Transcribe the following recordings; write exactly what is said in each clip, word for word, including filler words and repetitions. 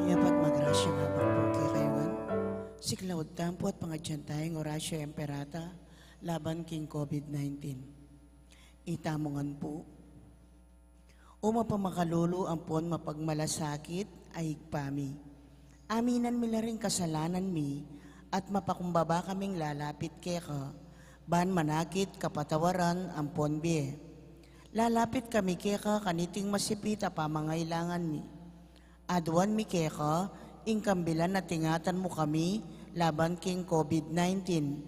Mayap at magrasyang abak pu kekayu ngan. Siklaud tamu pu at pangadyan taya ing Oratio Imperata laban king COVID nineteen. Itamu ngan pu. O mapamakalulu ampon mapagmalasakit a Ibpa mi, aminan mi la ring kasalanan mi at mapakumbaba kaming lalapit keka, ban manakit kapatawaran ampon bie. Lalapit kami keka kaniting masipit a pamangailangan mi. Aduan mi keka ing kambilan a tingatan mu kami laban king COVID nineteen.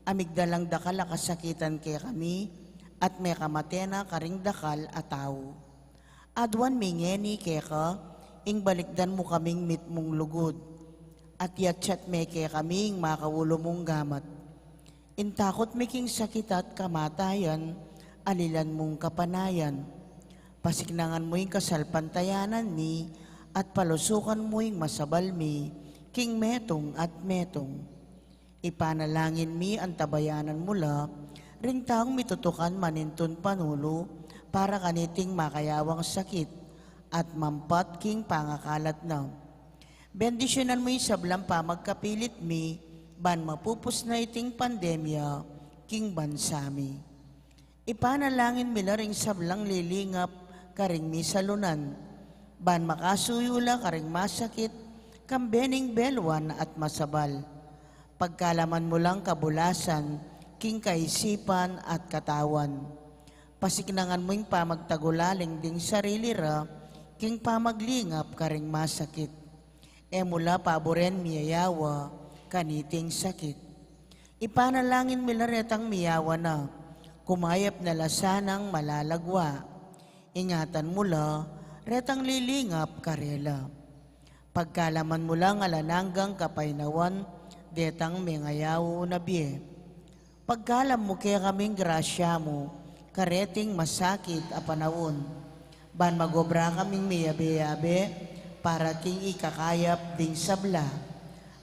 A migdalang dakal a kasakitan kekami at mekamate na karing dakal a tau. Aduan mi ngeni keka ing balikdan mu kaming mitmung lugud, at yatsat me kekami ing makaulu mung gamat. Ing takut mi king sakit at kamatayan, alilan mung kapanayan. Pasiknangan mu ing kasalpantayanan mi, at palusukan mu ing masabal mi king metung at metung. Ipanalangin mi antabayanan mu la ring taung mitutukan manintun panulu para kaniting makayawang sakit at mampat king pangakalat na. Bendisyunan mu ing sablang pamagkapilit mi ban mapupus na iting pandemya king bansa mi. Ipanalangin mi la ring sablang lilingap karing misalunan, ban makasuyu la karing masakit, kambe ning beluan at masabal. Pagkalaman mu lang kabulasan king kaisipan at katawan. Pasiknangan mu ing pamagtagulaling ding sarili ra king pamaglingap karing masakit. E mu la paburen miyayawa kaniting sakit. Ipanalangin mi la retang miyawa na, kumayap na la sanang malalagwa. Ingatan mu la retang lilingap karela. Pagkalaman mu lang alang anggang kapaynawan detang mengayaw na bie. Pagkalam mu kekaming grasya mu kareting masakit a panaun, ban magobra kaming miyabe-yabe para king ikakayap ding sabla,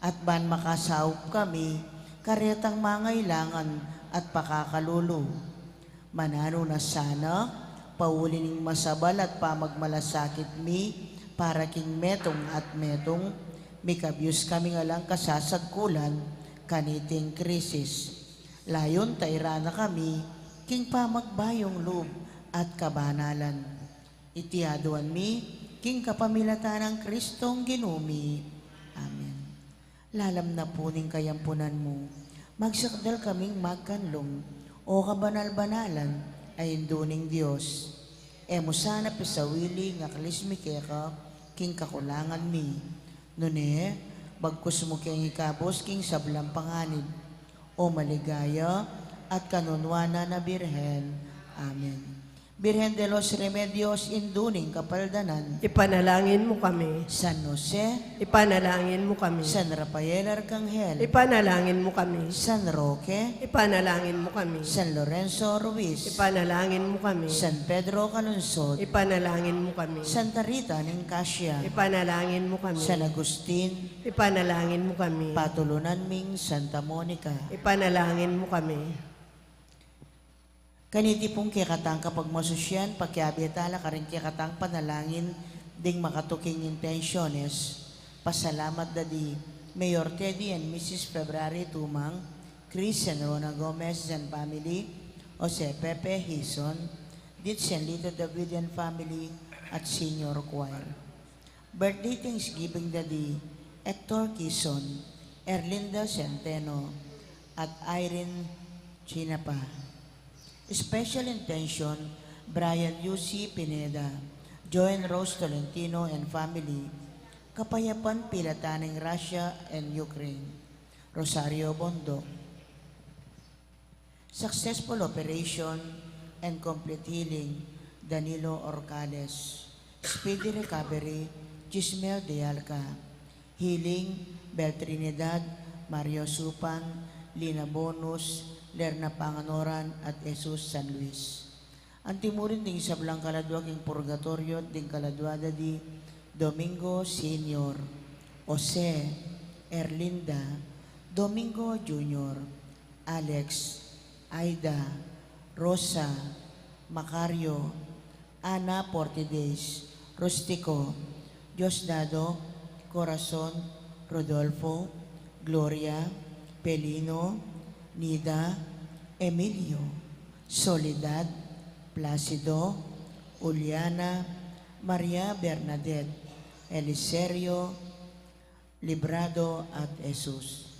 at ban makasaup kami karetang mangailangan at pakakalulu. Mananu na sana, pauli ning masabal at pamagmalasakit mi para king metung at metung, Mikabyus kami ngan lang kasasadkulan kaniting krisis. Layun ta irana kami king pamagbayung lub at kabanalan. Iti aduan mi king kapamilatan nang Kristong Ginu mi. Amen. Lalam na pu ning kayampunan mu, magsakdal kaming magkanlung, O kabanal-banalan a Indu ning Dios. E mu sana pisawili ing aklis mi keka king kakulangan mi. Nune, bagkus mu keng ikabus king sablang panganib, O maligaya at kanunuanan a Birhen. Amen. Birhen de los Remedios, Indu ning Kapaldanan. Ipanalangin mu kami. San Jose. Ipanalangin mu kami. San Rafael Arcangel. Ipanalangin mu kami. San Roque. Ipanalangin mu kami. San Lorenzo Ruiz. Ipanalangin mu kami. San Pedro Calungsod. Ipanalangin mu kami. Santa Rita ning Casia. Ipanalangin mu kami. San Agustin. Ipanalangin mu kami. Patulunan ming Santa Monica. Ipanalangin mu kami. Kaniti pung kekatang kapagmasusian, pakiabe tala karing kekatang panalangin ding makatuking intensiones. Pasalamat da di Mayor Teddy and Missus February Tumang, Chris and Rona Gomez and family, Jose Pepe Hizon, Ditch and Lita David and family, at Senior Choir. Birthday thanksgiving da di Hector Quizon, Erlinda Centeno, at Irene Chinapa. Special intention, Brian U C Pineda, Joan Rose Tolentino and family, kapayapan pilatan ning Russia and Ukraine. Rosario Bondo. Successful operation and complete healing, Danilo Orcales. Speedy recovery, Gismel De Alca. Healing, Bel Trinidad, Mario Supan, Lina Bonus, Lerna Panganoran, at Jesus San Luis. Antimurin ding sablang kaladua king purgatoryo, ding kaladua da di Domingo Senior, Jose, Erlinda, Domingo Junior, Alex, Aida, Rosa, Macario, Ana Portides, Rustico, Diosdado, Corazon, Rodolfo, Gloria, Pelino, Nida, Emilio, Soledad, Placido, Juliana, Maria Bernadette, Eliserio, Librado, at Jesus.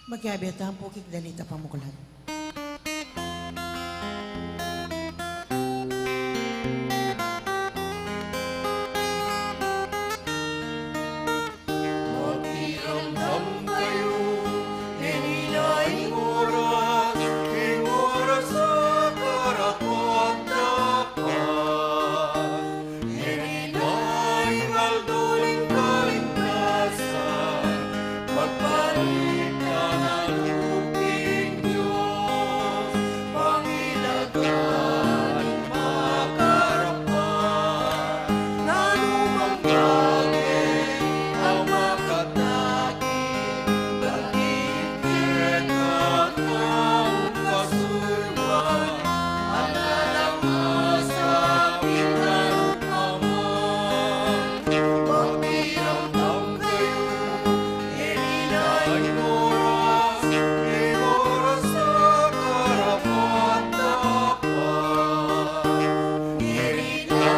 Magkabitan pu king dalit a pamuklat. Makiramdam kayu, ini na ing oras, ing oras a karapat-dapat. Ini na ing aldo ning kaligtasan, magpalit na king Dios, pangilagan ing makarapat, nanu mang bage a makatakip, dapit keka tamu kasulwan, alang masakit na rupaman. Makiramdam kayu, ini na ing oras, ing oras a karapat-dapat. Ini na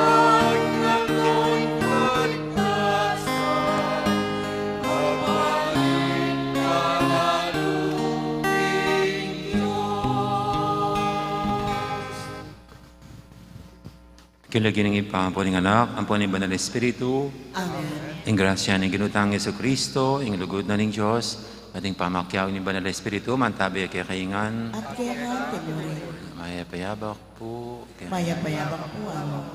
ing aldo ning kaligtasan, magpalit na king Dios. King lagyu ning Ibpa, ampo ning Anak, ampo ning Banal Espiritu. Amen. Ing grasya ning Ginu tang Jesucristo, ing lugud na ning Dios, at ing pamakiabe ning Banal Espiritu, mantabi kekayu ngan. At keka mu rin. Mayap a abak pu. Mayap a abak pu, Among.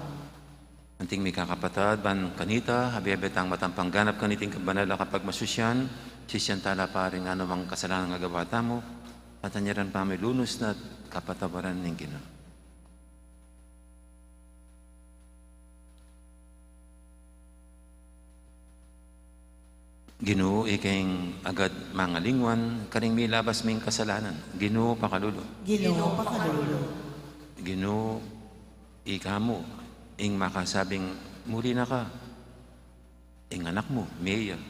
Anting mikakapatad, ban kanita, abe-abe tang matampang ganap kaniting kabanal a kapagmasusian, sisian tala pa ring anumang kasalanan a gawa tamu, at anyaran pa mu lunus na kapatawaran ning Ginu. Ginu, ika ing agad mangalingwan karing milabas ming kasalanan. Ginu, pakalulu. Ginu, pakalulu. Ginu, ika mu ing makasabing, "Muli na ka." Ing anak mu, mie ya.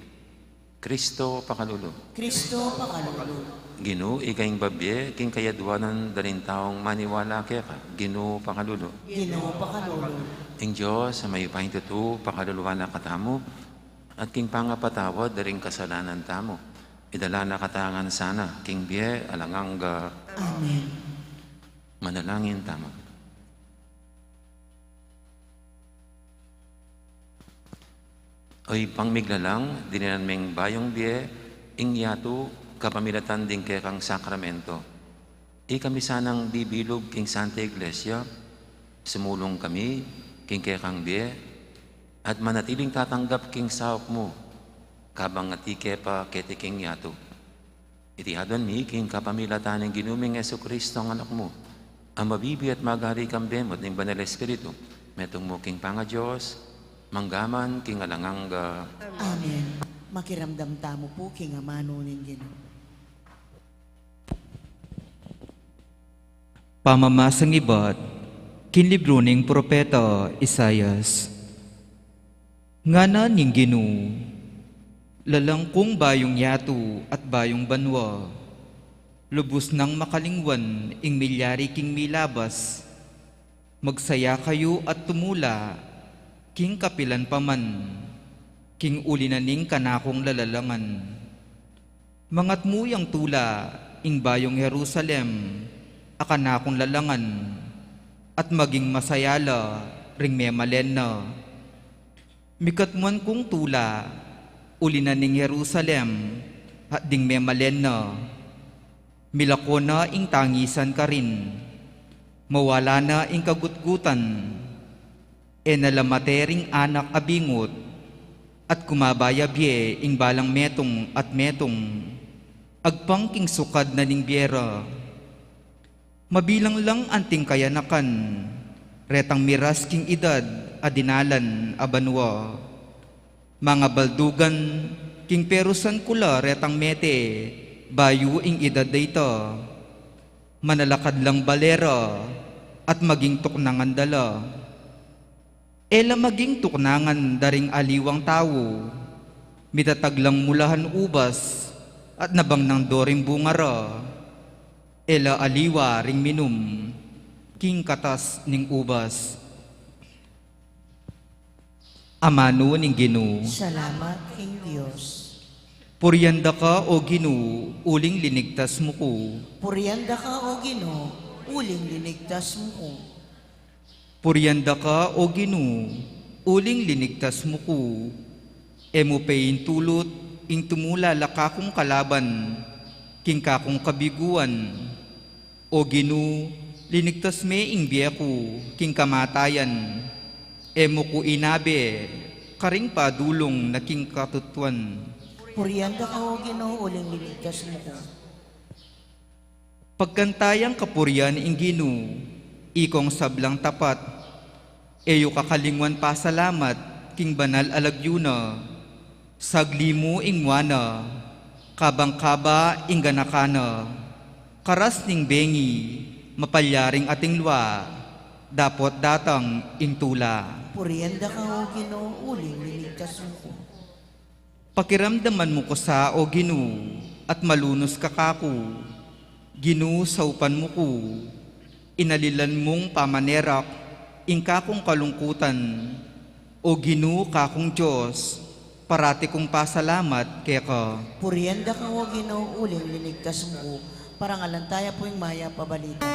Kristo, pakalulu. Kristo, pakalulu. Ginu, ika ing babie king kayadwanan da ring taung maniwala keka. Ginu, pakalulu. Ginu, pakalulu. Ing Dios a mayupayang tutu, pakaluluan na katamu, at king pangapatawad da ring kasalanan tamu, idala na katamu ngan sana king bie alang angga. Amen. Manalangin tamu. O Ibpang miglalang, dininan meng bayung bie ing yatu kapamilatan ding kekang sakramento. Ikami sanang bibilug king Santa Iglesia, sumulung kami king kekang bie, at manatiling tatanggap king saup mu, kabang atiu ke pa keti king yatu. Iti aduan mi king kapamilatan ning Ginu ming Jesucristo a Anak mu, a mabibie at magari kambe mu at ning Banal Espiritu, metung mu king pangaDios, mangga man king alang angga. Amen. Makiramdam tamu pu king amanu ning Ginu. Pamamasang ibat king libru ning propeta Isaias. Ngana ning Ginu, lalang kung bayung yatu at bayung banua, lubus nang makalingwan ing milyari king milabas. Magsaya kayu at tumula king kapilan pa man, king uli na ning kanakung lalalangan. Mangatmu yang tula ing bayung Jerusalem a kanakung lalangan, at maging masaya la ring memalen na. Mikatmuan kung tula, uli na ning Jerusalem at ding memalen na. Milako na ing tangisan karin, mawala na ing kagutgutan. E na la mate ring anak a bingut, at kumaba ya bie ing balang metung at metung, agpang king sukad na ning bie ra. Mabilang lang anting kayanakan retang miras king idad a dinalan a banua. Mangabaldugan king perusan ku la retang mete bayu ing idad da ita. Manalakad lang bale ra at maging tuknangan da la. E la maging tuknangan da ring aliwang tau, mitatag lang mulahan ubas at nabang nang do ring bunga ra. E la aliwa ring minum king katas ning ubas. Amanu ning Ginu. Salamat king Dios. Purian da ka, O Ginu, uling linigtas mu ku. Purian da ka, O Ginu, uling linigtas mu ku. Purian da ka, O Ginu, uling linigtas mu ku. E mu pe intulut ing tumula la kakung kalaban king kakung kabiguan. O Ginu, linigtas me ing bie ku king kamatayan. E mu ku inabe karing padulung na king katutuan. Purian da ka, O Ginu, uling linigtas mu ku. Pagkanta yang kapurian ing Ginu, ikong sablang tapat. E yu kakalingwan pasalamat king banal a lagyu na. Sagli mu ing mua na, kabang kaba ing ganakan na. Karas ning bengi, mapalyaring ating lua, dapot datang ing tula. Purian da ka, O Ginu, uling linigtas mu ku. Pakiramdaman mu ku sa, O Ginu, at malunus ka kaku. Ginu, saupan mu ku, inalilan mung pamanerak ing kakung kalungkutan. O Ginu, kakung Dios, parati kung pasalamat keka. Purian da ka, O Ginu, uling linigtas mu ku. Parangalan taya pu ing Mayap a Balita.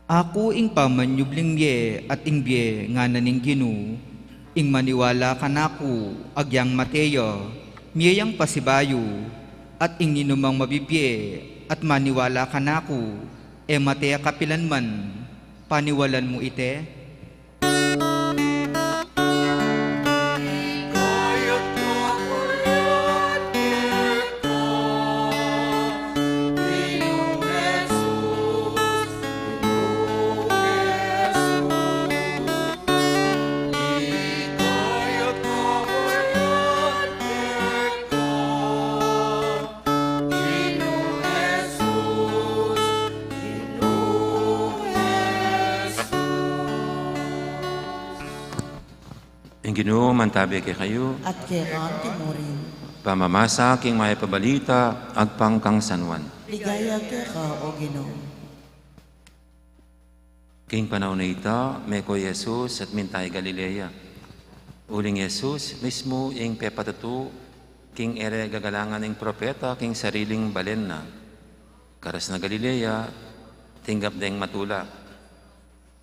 Aku ing pamanyubling mie at ing bie, ngana ning Ginu. Ing maniwala kanaku, agyang mate ya, mie yang pasibayu, at ing ninumang mabibie at maniwala kanaku, e mate a kapilan man. Paniwalan mu ite? Ing Ginu mantabi kekayu. At keka mu rin. Pamamasa king Mayap a Balita agpang kang San Juan. Ligaya keka, O Ginu. King panaun a ita, meko i Jesus at minta i Galilea. Uling Jesus mismu ing pepatutu king e re gagalangan ing propeta king sariling balen na. Karas na Galilea, tinggap deng matula.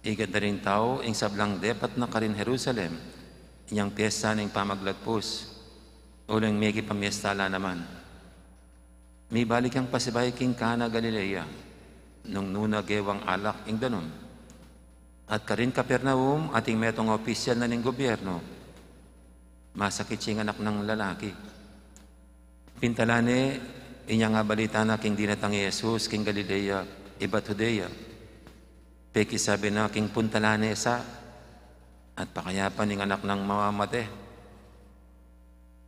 Igad da ring tau ing sablang depat na karin Jerusalem, inyang piesta ning pamaglagpus. Uling mekipamiesta la naman. Mibalik yang pasibayu king Cana Galilea, nung nu na gewang alak ing danum. At karin Capernaum, ating metung a opisyal na ning gobyerno. Masakit ya ing anak nang lalaki. Pintalan ne, inyang abalita na king dinatang i Jesus king Galilea, ibat Judea. Pekisabi na king puntalan ne sa, at pakayapan ing anak nang mamamate.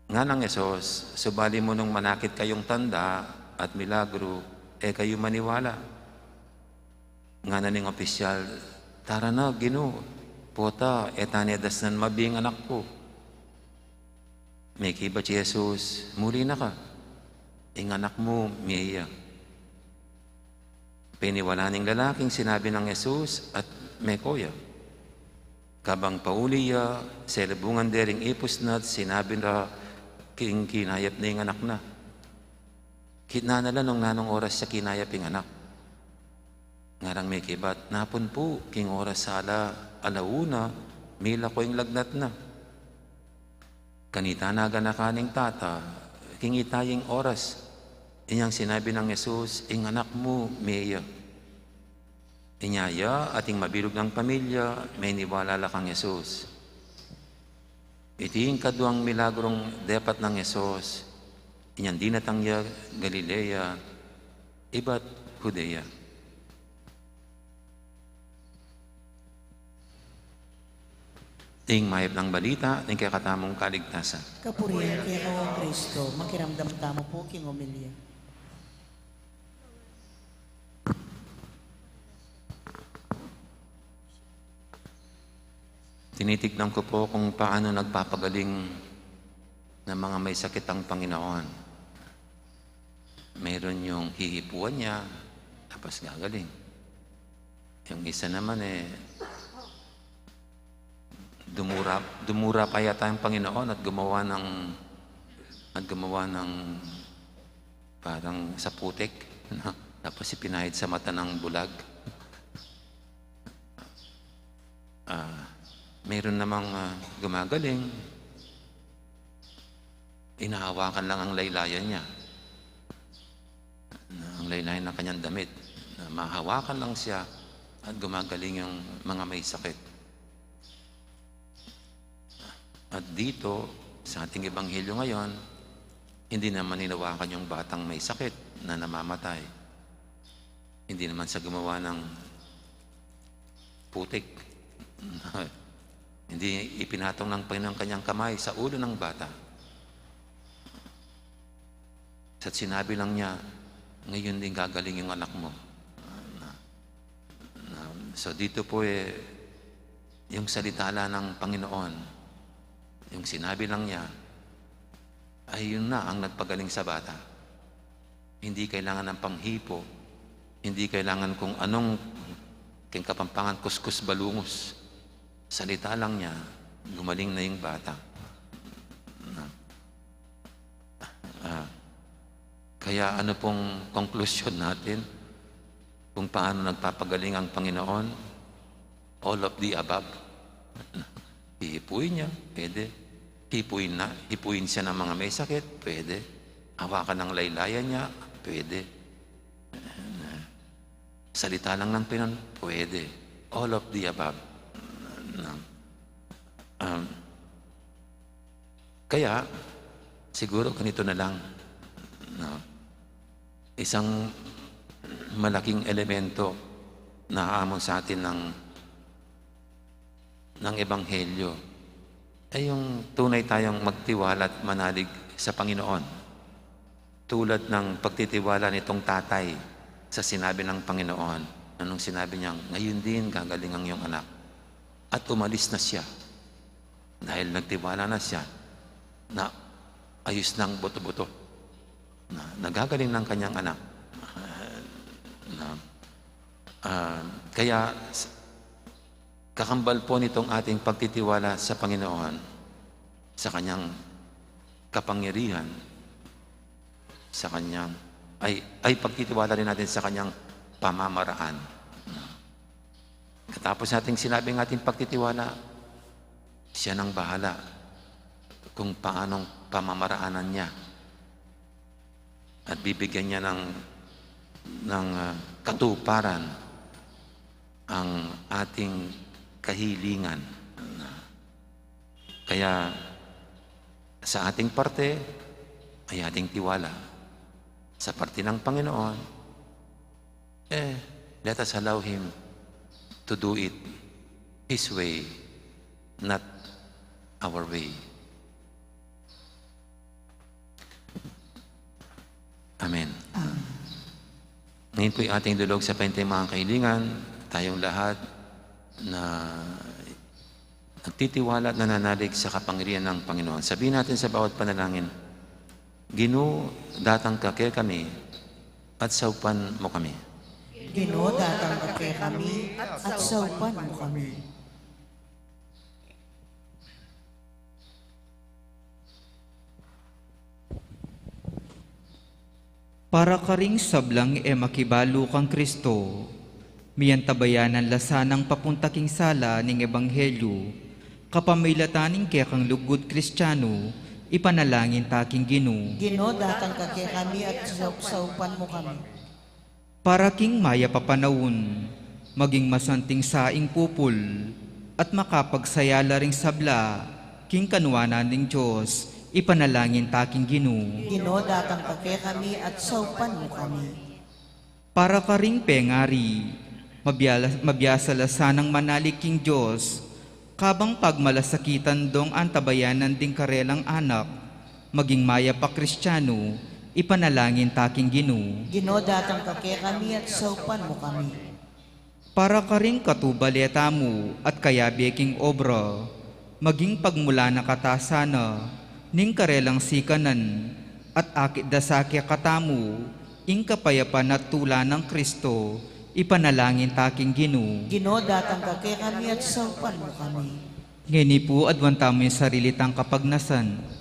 Ngana nang Jesus, subali mu nung manakit kayung tanda at milagru, e kayu maniwala. Ngana ning opisyal, tara na, Ginu, pota e ta ne dasnan mabie ing anak ku. Mekibat i Jesus, muli na ka, ing anak mu mie ya. Peniwala ning lalaking sinabi nang Jesus at meko ya. Kabang pauli ya, selubungan de ring ipus na at sinabi ra king kinayap ne ing anak na. Kitnan na la nung nanung oras ya kinayap ing anak. Ngarang mekibat, napun pu, king oras a ala, ala una, milako ing lagnat na. Kanita na ganakan ning tata, king ita ya ing oras, inyang sinabi nang Jesus, ing anak mu mie ya. Inya ya at ing mabilug nang pamilya, meniwala la kang Jesus. Iti ing kaduang milagrung depat nang Jesus, inyang dinatang ya Galilea, ibat Judea. Ing mayap nang balita ning kekatamung kaligtasan. Kapurian keka, O Kristo. Makiramdam tamu pu king omilya. Tinitignan ko po kung paano nagpapagaling ng mga may sakit ang Panginoon. Meron yung hihipuan niya, tapos gagaling. Yung isa naman, eh, dumura, dumura pa yata yung Panginoon at gumawa ng, at gumawa ng parang sa putik, no? Tapos ipinahid sa mata ng bulag. Ah, meron namang, ah, gumagaling, inahawakan lang ang laylayan niya, na ang laylayan ng kanyang damit, na mahawakan lang siya at gumagaling yung mga may sakit. At dito, sa ating ebanghelyo ngayon, hindi naman hinawakan yung batang may sakit na namamatay. Hindi naman siya gumawa ng putik. Hindi ipinatong ng Panginoon kanyang kamay sa ulo ng bata. At sinabi lang niya, "Ngayon din gagaling yung anak mo." Na, na, so dito po, eh, yung salita lang ng Panginoon, yung sinabi lang niya, ay yun na ang nagpagaling sa bata. Hindi kailangan ng panghipo, hindi kailangan kung anong, king Kapampangan, kuskus balungus. Salita lang niya, gumaling na yung bata. Na, ah, kaya ano pong konklusyon natin kung paano nagpapagaling ang Panginoon? All of the above. Hihipuin niya, pwede. Hipuin na, hipuin siya ng mga may sakit, pwede. Hawakan ng laylayan niya, pwede. Salita lang ng Panginoon, pwede. All of the above. No? Um, kaya, siguro ganito na lang. No? Isang malaking elemento na aamon sa atin ng, ng Ebanghelyo ay yung tunay tayong magtiwala at manalig sa Panginoon. Tulad ng pagtitiwala nitong tatay sa sinabi ng Panginoon. Anong sinabi niya? "Ngayon din gagaling ang iyong anak." At umalis na siya. Dahil nagtiwala na siya na ayos na ang buto-buto. Na nagagaling ng kanyang anak. Na, ah, kaya s-, kakambal po nitong ating pagtitiwala sa Panginoon, sa kanyang kapangyarihan, sa kanyang, ay, ay pagtitiwala rin natin sa kanyang pamamaraan. Katapos nating sinabi ang ating pagtitiwala, siya nang bahala kung paanong pamamaraanan niya. At bibigyan niya ng, ng, ah, katuparan ang ating kahilingan. Kaya sa ating parte ay ating tiwala. Sa parte ng Panginoon, eh, let us allow Him to do it His way, not our way. Amen. Amen. Ngayon po'y ating lulog sa paintay, mga kailingan, tayong lahat na nagtitiwala at nananalig sa kapangyarihan ng Panginoon. Sabihin natin sa bawat panalangin, "Ginu, datang ka kekami at saupan mu kami." Ginu, datang ka kekami at saupan mu kami. Para karing sablang e makibalu kang Kristo, miyantabayanan la sanang papunta king sala ning ebanghelyu, kapamilatan ning kekang lugud Kristianu, ipanalangin ta king Ginu. Ginu, datang ka kekami at saup-, saupan mu kami. Para king mayap a panaun, maging masanting sa ing pupul, at makapagsaya la ring sabla king kanuanan ning Dios, ipanalangin ta king Ginu. Ginu, datang ka kekami at saupan mu kami. Para karing pengari, mabia-, mabiasa la sanang manalig king Dios, Kabang pagmalasakitan dong antabayanan ding karelang anak, maging mayap a Kristiano, ipanalangin ta king Ginu. Ginu, datang ka kekami at saupan mu kami. Para karing katubale tamu at kayabe king obra, maging pagmulanan ka ta sana ning karelang sikanan, at akit da sa kekatamu ing kapayapan at tula nang Kristo, ipanalangin ta king Ginu. Ginu, datang ka kekami at saupan mu kami. Ngeni pu, aduan tamu ing sarili tang kapagnasan.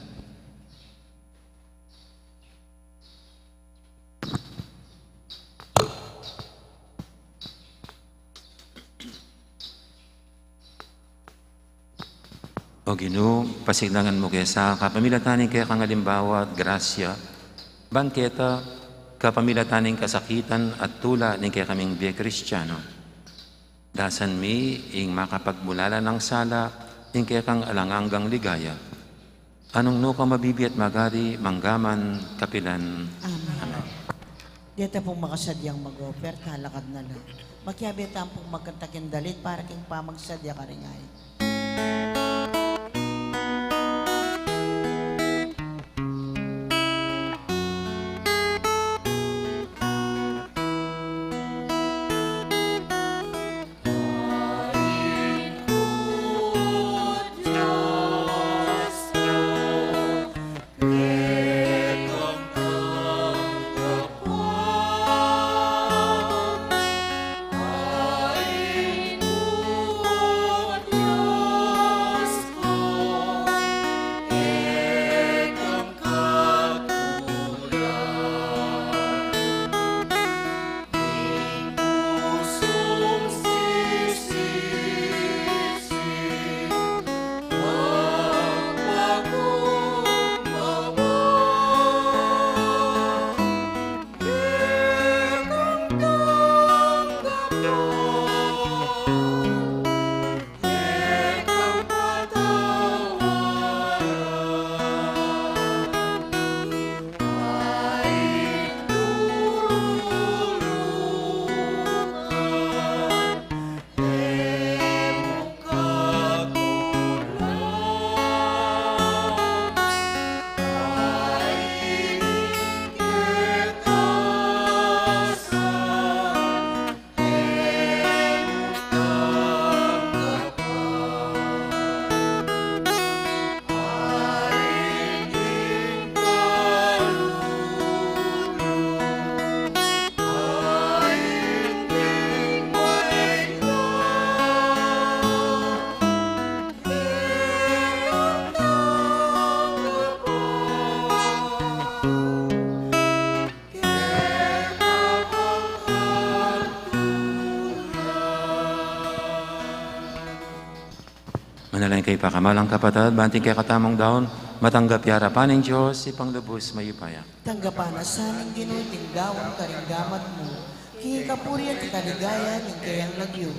O Ginu, pasiglangan mu ke sa kapamilatan ning kekang alimbawa at grasya, ban keta, kapamilatan ning kasakitan at tula ning kekaming bie Kristiano, dasan mi ing makapagmulanan nang sala ning kekang alang anggang ligaya. Nung nukarin ka mabibie at magari, mangga man kapilan. Amen. Amen. Deta pung makasadyang mag-offer, talakad na la. Makiabe tamu pung magkantak ing dalit para king pamagsadya karing ain. Manalangin kayu, pakamalan kung kapatad, ban ing kekatamung daun matanggap ya king arapan ning Dios, Ibpang lubus mayupaya. Tanggapan na sa ning Ginu iting daun karing gamat mu, king kapurian at kaligayan ning keyang lagyu,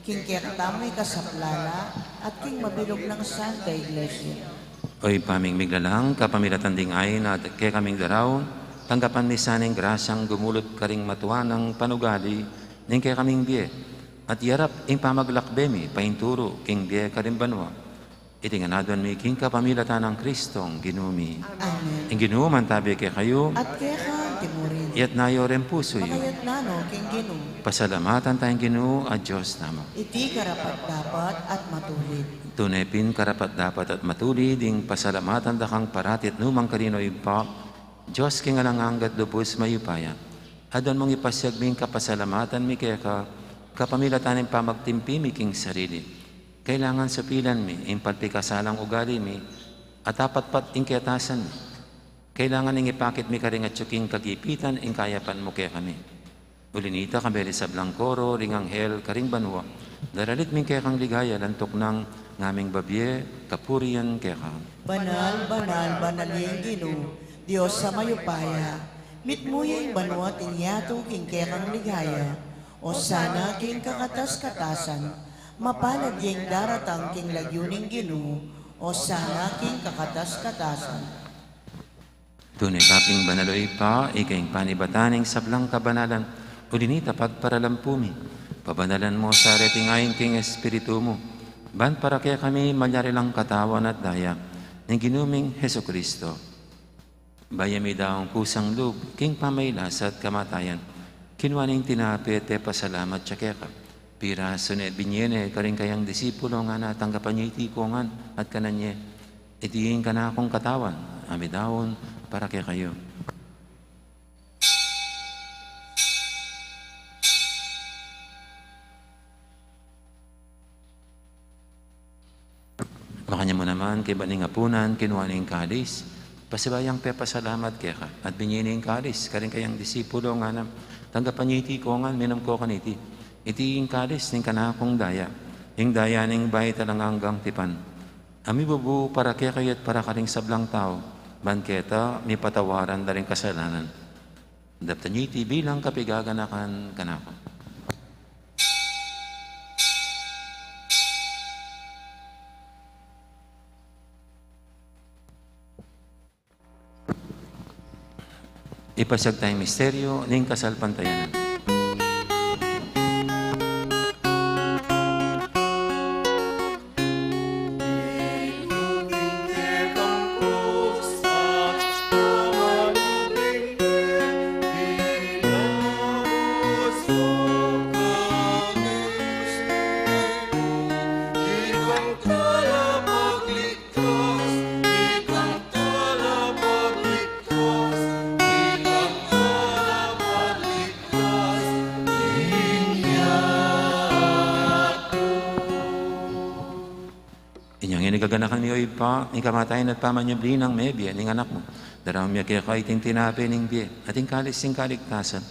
king kekatamung ikasaplala at king mabilug nang Santa Iglesia. O Ibpa ming miglalang, kapamilatan ding ain a kekaming daraun, tanggapan mi sa ning grasyang gumulut karing matua nang panugali ning kekaming bie, at iyarap ing pamaglakbe mi paintulu king bie karing banua. Iti ngan aduan mi king kapamilatan nang Kristong Ginu mi. Amen. Ing Ginu mantabi kekayu. At keka mu rin. Iyatas yu ring pusu yu. Makayatas no king Ginu. Pasalamatan taya ing Ginu a Dios tamu. Iti karapat-dapat at matulid. Tune pin karapat-dapat at matulid ing pasalamatan da kang parati at nukarin man, Ibpa, Dios king alang angga at lubus mayupaya. Aduan mung ipasiag mi ing kapasalamatan mi keka, kapamilatan ning pamagtimpi mi king sarili. Kailangan supilan mi ing palpikasalang ugali mi, at apatpat ing ketasan mi. Kailangan ing ipakit mi karing atyu king kagipitan ing kayapan mu kekami. Uli na nita, kayabe ring sablang koro ring anghel karing banua, daralit mi ing kekang ligaya, lantuk nang ngaming babie kapurian keka. Banal, banal, banal ya ing Ginu, Dios a mayupaya. Mitmu ya ing banua at ing yatu king kekang ligaya. Osana king kakatas-katasan. Mapalad ya ing daratang king lagyu ning Ginu. Osana king kakatas-katasan. Tune ka pin banal, o Ibpa, ika ing panibatan ning sablang kabanalan. Uli na nita, pagparalampu mi, pabanalan mu sa reting ain king Espiritu mu, Ban para kekami malyari lang katawan at daya ning Ginu ming Jesucristo. Bayu ya midaun kusang lub king pamagkasakit at kamatayan, kinua ne ing tinape at pepasalamat ya keka. Pirasu ne, binie ne karing kayang disipulo, ngana, tanggapan ye iti kongan at kanan ye. Iti ing kanakung katawan a midaun para kekayu. Makanyan mu naman, kaybat ning apunan, kinua ne ing kalis, pasibayu yang pepasalamat keka, at binie ne ing kalis karing kayang disipulo, ngana, tanggapan ye iti kongan, minum ko kaniti. Iti ing kalis ning kanakung daya, ing daya ning bayu at alang anggang tipan, a mibubu para kekayu at para karing sablang tau, ban keta mipatawaran la ring kasalanan. Daptan ye iti bilang kapaganakan kanaku. Ipasiag taya ing misteryu ning kasalpantayanan. Inya ngeni gaganakan mi, o Ibpa, ing kamatayan at pamanyubli nang mebie ning Anak mu. Daraun mi keka iting tinape ning bie at ing kalis ning kaligtasan.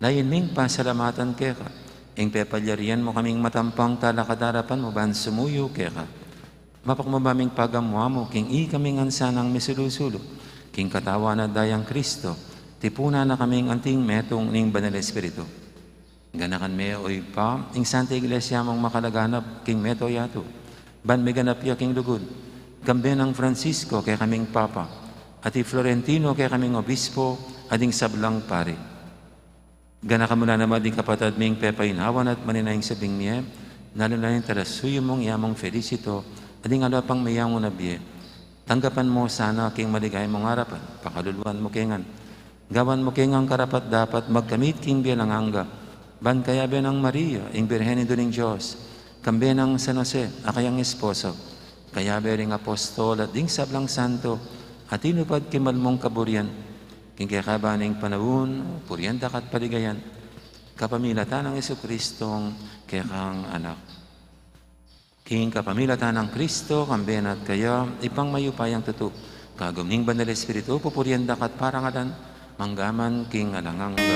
Layun ming pasalamatan keka ing pepalyarian mu kaming matampang talakad king arapan mu ban sumuyu keka. Mapakumbaba ming pagamu-amu king ikami ngan sanang misulu-sulu king katawan at dayang Kristo, tipunan na kaming anting metung ning Banal Espiritu. Ganakan me, o Ibpa, ing Santa Iglesia mung makalaganap king mabilug a yatu, ban miganap ya king lugud, kambe nang Francisco, kekaming Papa, at i Florentino, kekaming Obispo, at ding sablang pari. Ganakan mu la naman ding kapatad ming pepainawan at manenaya king sabing mie, lalu na ring talasuyu mung i Among Felicito, at ding aliwa pang meyangu na bie. Tanggapan mu la sana king maligaya mung arapan, pakaluluan mu ke ngan. Gawan mu ke ngan karapat-dapat magkamit king bie alang angga, ban kayabe nang Maria, ing Birhen Indu ning Dios, kambe nang San Jose, a kayang esposo, kayabe ring apostol at ding sablang santo a tinupad king mal mung kaburian, king kekaban ning panaun, purian da ka at paligayan, kapamilatan nang Jesucristong kekang Anak. King kapamilatan nang Kristo, kambe na at kaya, Ibpang mayupayang tutu, kagum ning Banal Espiritu, pupurian da ka at parangalan, mangga man king alang angga.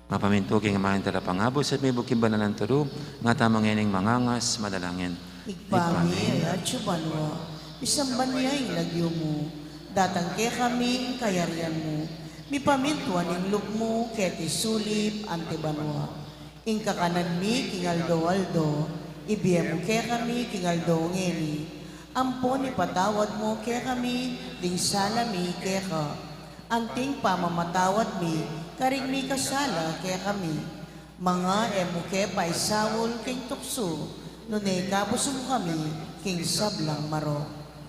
Mapamintu king Ama ing Talapangabus at mibuk king banal a turu, ngatamu ngening mangangas, manalangin. Ibpa mi, atsu ka banua, misamban ya ing lagyu mu, datang kekami ing kayarian mu, mipamintuan ing lub mu keti sulip anti banua. Ing kakanan mi king aldo-aldo, ibie mu kekami king aldo ngeni. Ampon ipatawad mu kekami ding sala mi keka, anting pamamatawad mi karing mikasala kekami. Manga e mu ke paisaul king tuksu, nune ikabus mu kami king sablang marok.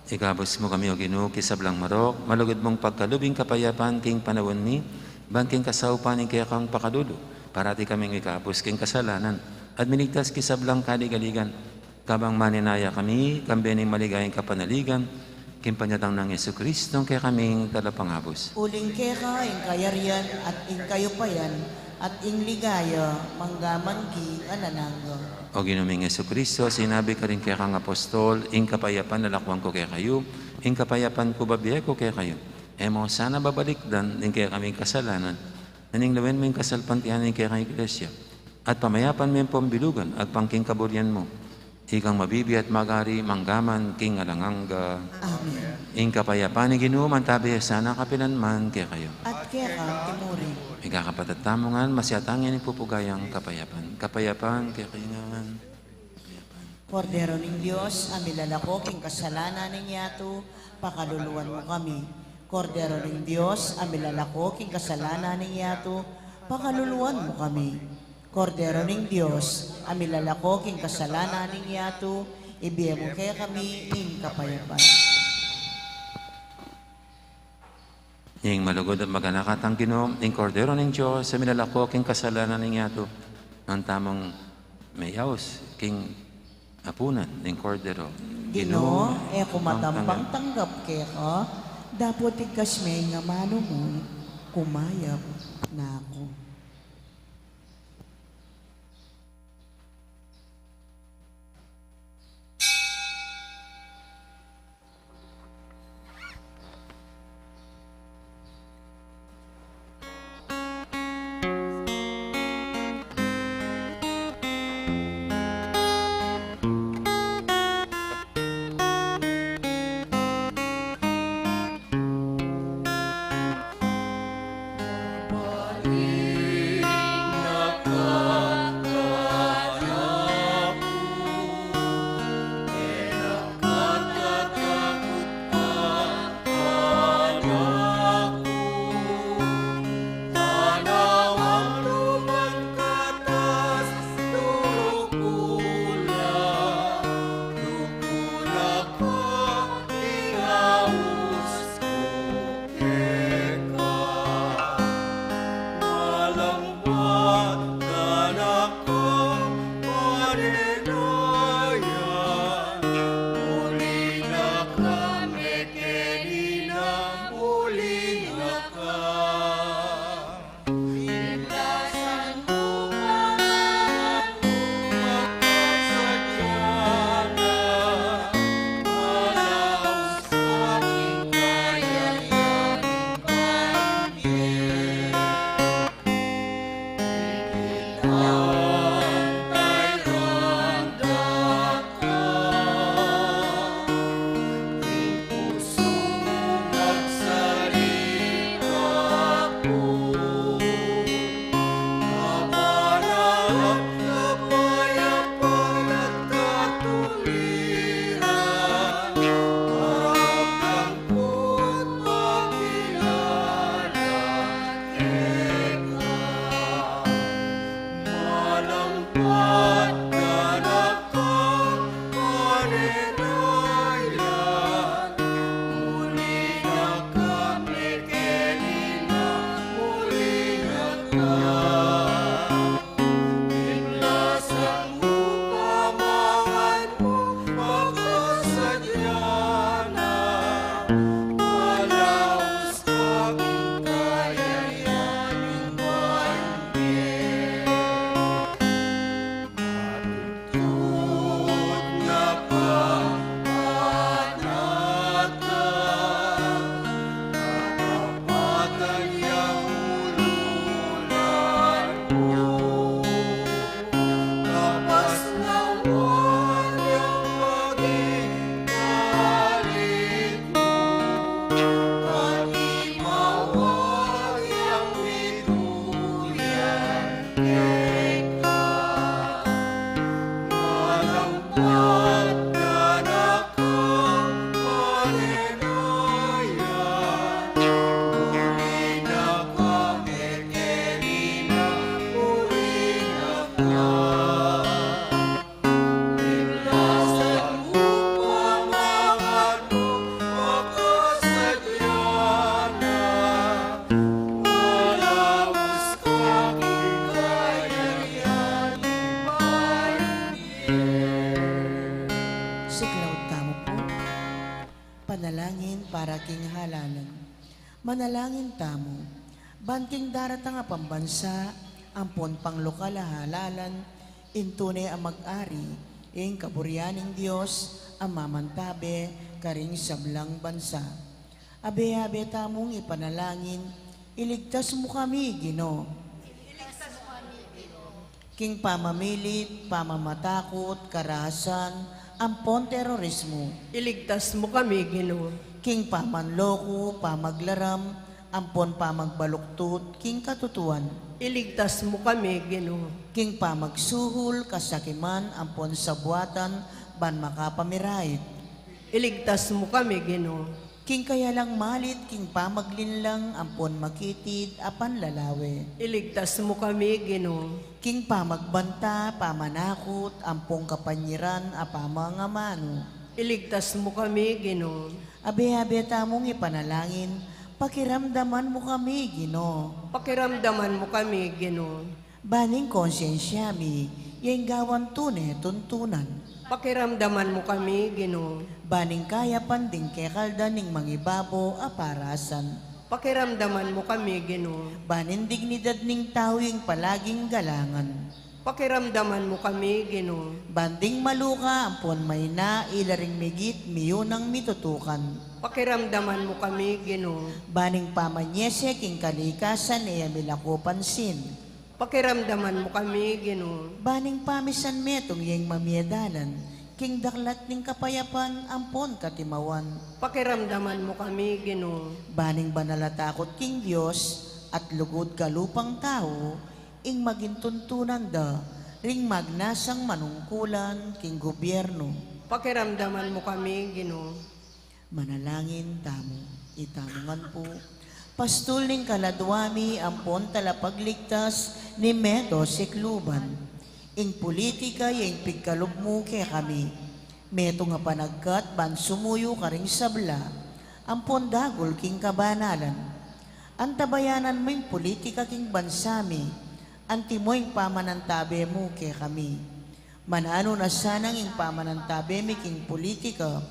Ikabus mu kami, O Ginu, king sablang marok, malugud mung pagkalub ing kapayapan king panaun mi, ban king kasaupan ning kekang pakalulu, parati kaming ikabus king kasalanan, at miligtas king sablang kaligaligan. Kabang manenaya kami, kambe ning maligayang kapanaligan, king panyatang nang Jesucristo, kekaming Talapangabus. Uling keka ing kayarian at ing kayupayan at ing ligaya, mangga man king alang angga. O Ginu ming Jesucristo, sinabi karing kekang apostol, ing kapayapan lalakwan ku kekayu, ing kapayapan ku bibie ku kekayu. E mu sana babalikdan ding kekaming kasalanan, nune lawen mu ing kasalpantayanan ning kekang Iglesia, at pamayapan me at pambilugan agpang king kaburian mu. Ikang mabibie at mag-ari mangga man king alang angga. Amen. Ing kapayapan ning Ginu mantabe sana kapilan man kekayu. At keka mu rin. Mikakapatad tamu ngan, masyatan ing pupugayang kapayapan. Kapayapan kekayu ngan. Kapayapan. Kordero ning Dios, a milalako king kasalanan ning yatu, pakaluluan mu kami. Kordero ning Dios, a milalako king kasalanan ning yatu, pakaluluan mu kami. Kordero ning Dios, a milalako king kasalanan ning yatu, ibie mu kekami ing kapayapan. Ing malugud at maganaka tang Ginu, ing Kordero ning Dios, a milalako king kasalanan ning yatu, nanu tamung meyaus king apunan ning Kordero. Ginu, e ku matampang tanggap keka, dapot igkas me ing amanu mu, kumayap na ku. Siklaud tamu pu. Panalangin para king halalan. Manalangin tamu, ban king daratang a pambansa, ampon panglokal a halalan, ing tune a mag-ari, ing kaburian ning Dios a mamantabe karing sablang bansa. Abe-abe tamung ipanalangin, iligtas mu kami, Ginu. Iligtas mu kami, Ginu. King pamamilit, pamamatakut, karahasan, ampon terorismu. Iligtas mu kami, Ginu. King pamanloko, pamaglaram, ampon pamagbaluktot king katutuan. Iligtas mu kami, Ginu. King pamagsuhol, kasakiman, ampon sabuatan, ban makapamirayit. Iligtas mu kami, Ginu. King kayalang malit, king pamaglinlang, ampon makitid a panlalawe. Iligtas mu kami, Ginu. King pamagbanta, pamanakut, ampon kapanyiran a pamangamanu. Iligtas mu kami, Ginu. Abe-abe tamung ipanalangin, pakiramdaman mu kami, Ginu. Pakiramdaman mu kami, Ginu. Ban ing konsensia mi, ya ing gawan tune tuntunan. Pakiramdaman mu kami, Ginu. Ban ing kayapan ding kekal da ning mangibabo a parasan. Pakiramdaman mu kami, Ginu. Ban ing dignidad ning tau ing palaging galangan. Pakiramdaman mu kami, Ginu. Ban ding maluka ampon maina ila ring migit miyunang mitutukan. Pakiramdaman mu kami, Ginu. Ban ing pamanyese king kalikasan e ya milako pansin. Pakiramdaman mu kami, Ginu. Ban ing pamisan metung ya ing mamie dalan king daklat ning kapayapan ampon katimawan. Pakiramdaman mu kami, Ginu. Ban ing banal a takut king Dios at lugud kalupang tau ing maging tuntunan da ring magnasang manungkulan king gubyernu. Pakiramdaman mu kami, Ginu. Manalangin tamu. Itamu ngan pu. Pastul ning kaladua mi ampon talapagligtas ning meto sikluban. Ing pulitika ya ing pigkalub mu kekami. Metung a panagkat ban sumuyu karing sabla ampon dagul king kabanalan. Antabayanan mu ing pulitika king bansa mi. Antimo ing pamanantabe mu kekami. Mananu na sanang ing pamanantabe mi king pulitika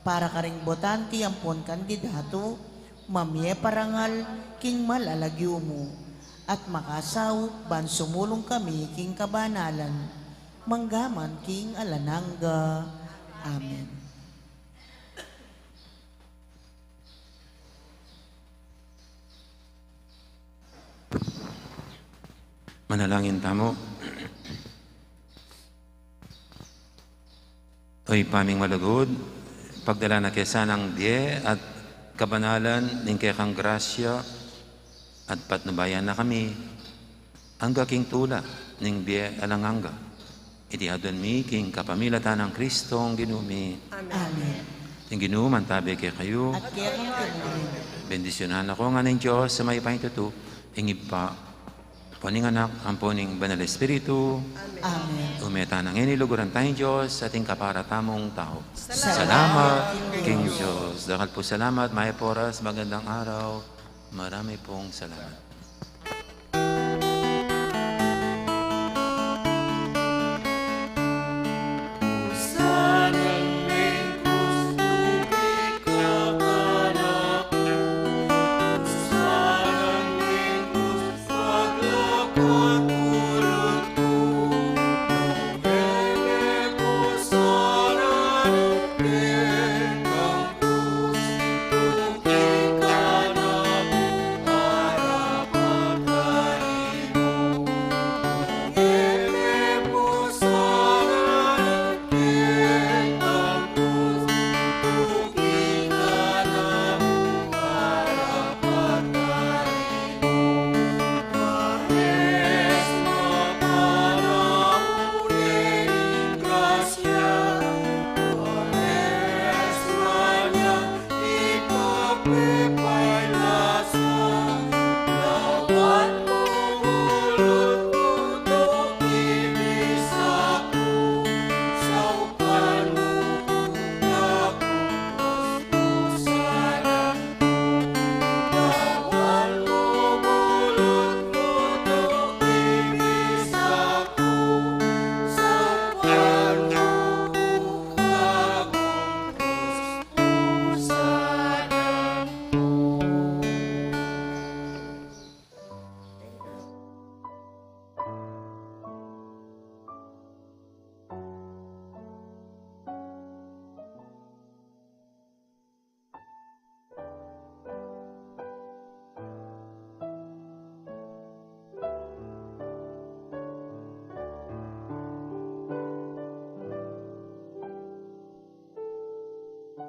para karing botante ampon kandidatu, mamie parangal king mal a lagyu mu, at makasaup ban sumulung kami king kabanalan, manggaman king alang angga. Amen. Manalangin tamu. O Ibpa ming malugud, pagdalan na ke sanang bie at kabanalan ning kekang grasya at patnubayan na kami angga king tula ning bie alang angga. Iti adwan mi king kapamilatan nang Kristong Ginu mi. Amen. Amen. Ing Ginu mantabe kekayu. At keka mu rin. Bendisyunan na ko ngan ning Dios a mayupayang tutu, ing Ibpa, ampon ing Anak, ampon ing Banal Espiritu. Amen. Ume tana ngeni, luguran taya ing Dios at ing kapara tamung tau. Salamat king Dios. Dakal pung salamat, mayap a oras, magandang araw. Marami pong salamat.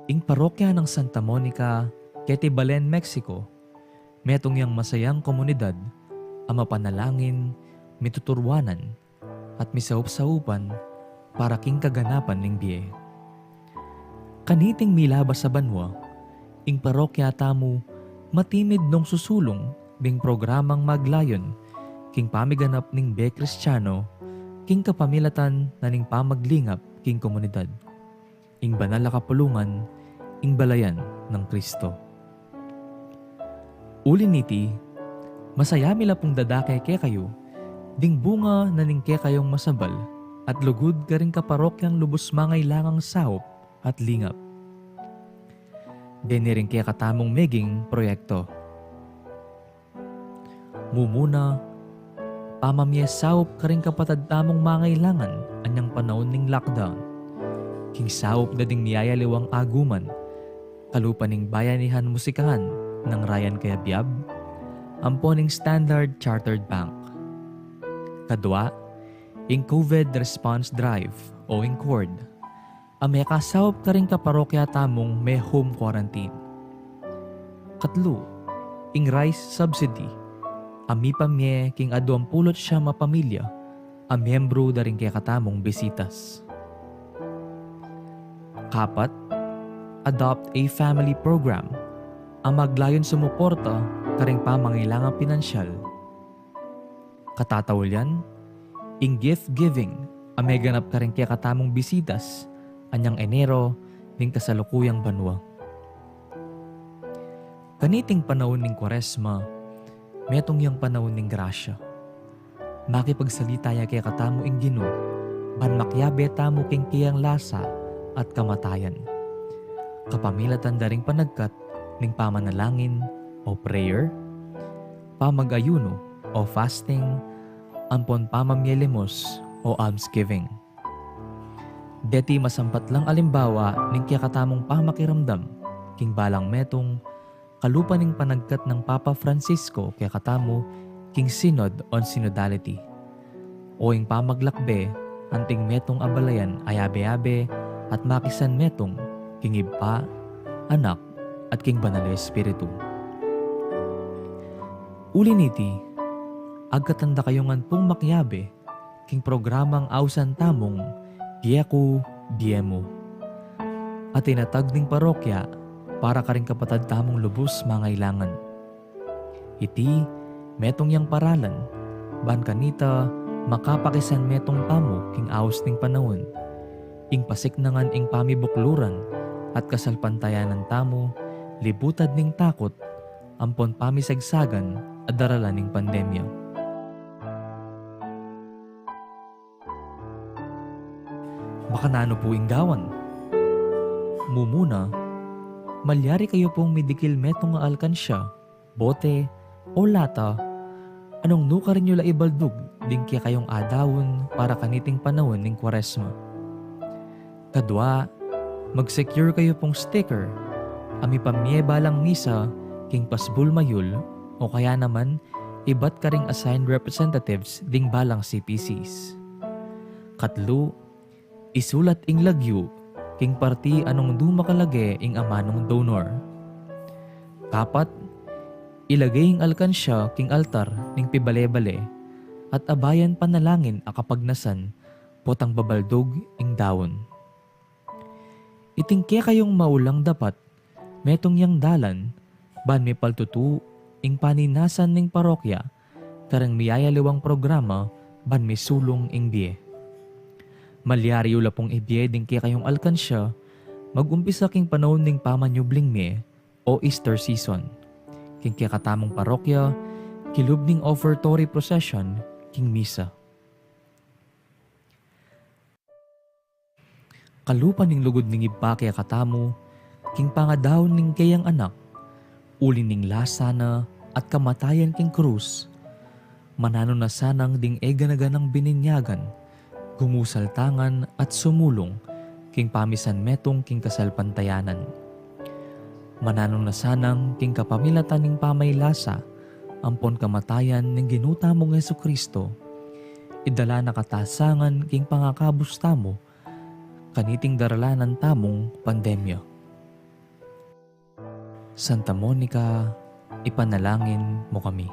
Ing parokya nang Santa Monica, keti Belen, Mexico, metung yang masayang komunidad a mapanalangin, mituturwanan, at misaup-saupan para king kaganapan ning bie. Kaniting milabas a banua, ing parokya tamu matimid nung susulung ding programang maglayun king pamiganap ning bie Kristiano king kapamilatan na ning pamaglingap king komunidad. Ing banal a kapulungan, ing balayan nang Kristo. Uli niti, masaya mi la pung dadake kekayu ding bunga na ning kekayung masabal at lugud karing kaparokyang lubus mangailangang saup at lingap. Deni ring kekatamung meging proyekto. Mumuna, pamamie saup karing kapatad tamung mangailangan anyang panaun ning lockdown. King saup da ding miyayaliwang aguman, kalupa ning Bayanihan Musikahan nang Ryan Cayabyab, ampo ning Standard Chartered Bank. Kadua, ing COVID Response Drive o ing cord a mekasaup karing kaparokya tamung me-home quarantine. Katlu, ing rice subsidy a mipamie king aduang pulu't siyam a pamilya a miyembru da ring kekatamung Bisitas. Kapat, Adopt a Family Program a maglayun sumuporta karing pamangailangang pinansyal. Katataulian, ing gift giving a meganap karing kekatamung Bisitas anyang Enero ning kasalukuyang banua. Kaniting panaun ning Kuaresma, metung yang panaun ning grasya. Makipagsalita ya kekatamu ing Ginu ban makiabe tamu king keyang lasa at kamatayan. Kapamilatan da ring panagkat ning pamanalangin o prayer, pamag-ayunu o fasting, ampon pamamie limos o almsgiving. Deti masampat lang alimbawa ning kekatamung pamakiramdam king balang metung, kalupa ning panagkat nang Papa Francisco kekatamu king synod o synodality, o ing pamaglakbe anting metung a balayan a yabe-yabe at makisanmetung king Ibpa, Anak, at king Banal a Espiritu. Uli niti, agkatan da kayu ngan pung makiabe king programang ausan tamung Bie Ku, Bie Mu, a tinatag ning parokya para karing kapatad tamung lubus mangailangan. Iti metung yang paralan ban kanita makapakisanmetung tamu king aus ning panaun, ing pasiknangan ing pamibukluran at kasalpantayanan tamu libutad ning takut ampon pamisagsagan a daralan ning pandemya. Makananu pu ing gawan? Mumuna, malyari kayu pung midikil metung a alkansya, bote, o lata a nung nukarin yu la ibaldug ding kekayung adaun para kaniting panaun ning Kuaresma. Kadua, mag-secure kayu pung sticker a mipamie balang misa king pasbul mayul o kaya naman ibat karing assigned representatives ding balang C P Cs. Katlu, isulat ing lagyu king parti a nung dumakalage ing amanung donor. Kapat, ilage ing alkansya king altar ning pibale-bale at abayan panalangin a kapagnasan potang babaldug ing daun. Iting kekayung maulang dapat metung yang dalan ban mipaltutu ing paninasan ning parokya kareng miyayaliwang programa ban misulung ing bie. Malyari yu la pung ibie ding kekayung alkansya mag-umpisa king panaun ning pamanyubling mie o Easter season king kekatamung parokya kilub ning offertory procession king misa. Kalupa ning lugud ning Ibpa kekatamu king pangadaun ning keyang Anak uli ning lasa na at kamatayan king krus, mananu na sanang ding e gana-ganang bininyagan gumusal tangan at sumulung king pamisanmetung king kasalpantayanan. Mananu na sanang king kapamilatan ning pamaylasa ampon kamatayan ning Ginu tamung Jesucristo, idala na kata sangan king pangakabus tamu kaniting daralanan tamung pandemya. Santa Monica, ipanalangin mo kami.